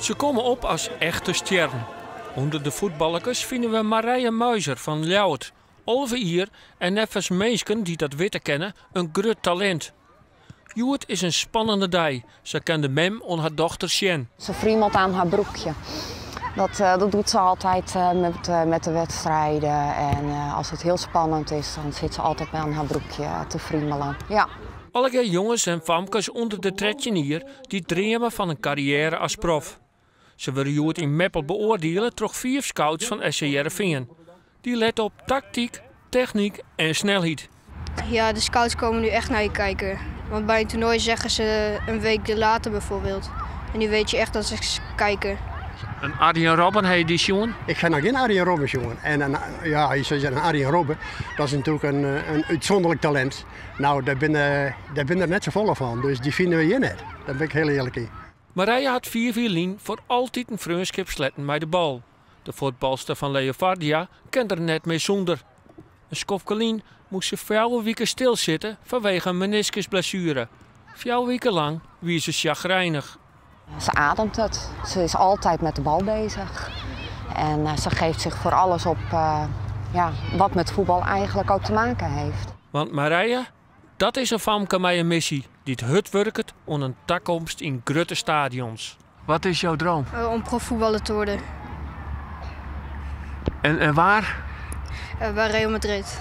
Se komme op as echte stjerren. Under de fuotballerkes fine we Marije Muizer fan Ljouwert. 11 jier en neffens minsken dy't dat witte kinne in grut talint. Hjoed is in spannende dei, sa kin de mem oan har dochter sjen. Se friemelt aan haar broekje. Dat doet ze altijd met de wedstrijden. En als het heel spannend is, dan zit ze altijd aan haar broekje te friemelen. Ja. Allegear jonges en famkes ûnder de 13 jier dy't dreame fan in karriêre as prof. Se wurde hjoed yn Meppel beoardiele troch 5 scouts fan SC Hearrenfean. Dy lette op taktyk, technyk en snelheid. Ja, de scouts komen nu echt naar je kijken. Want bij een toernooi zeggen ze een week later bijvoorbeeld. En nu weet je echt dat ze kijken. Een Arjen Robben, ha je dy sjoen? Ik ha noch gjin Arjen Robben sjoen. En een, ja, je zou zeggen, een Arjen Robben, dat is natuerlik in útsûnderlik talint. Nou, dêr binne der net safolle fan, dus dy fine we hjir net. Dêr bin ik hiel earlik yn. Marije hat 5 jier lyn foar altyd in freonskip sletten mei de bal. De fuotbalster fan Leovardia kin der net mear sûnder. In skoftke lyn moast se 4 wiken stilsitte fanwege in meniskusblessuere. 4 wiken lang wie se chagrijnig. Ze ademt het. Ze is altijd met de bal bezig. En ze geeft zich voor alles op, ja, wat met voetbal eigenlijk ook te maken heeft. Want Marije, dat is in famke mei in missy dy't hurd wurket oan in takomst yn grutte stadions. Wat is jouw droom? Om profvoetballer te worden. En waar? Bij Real Madrid.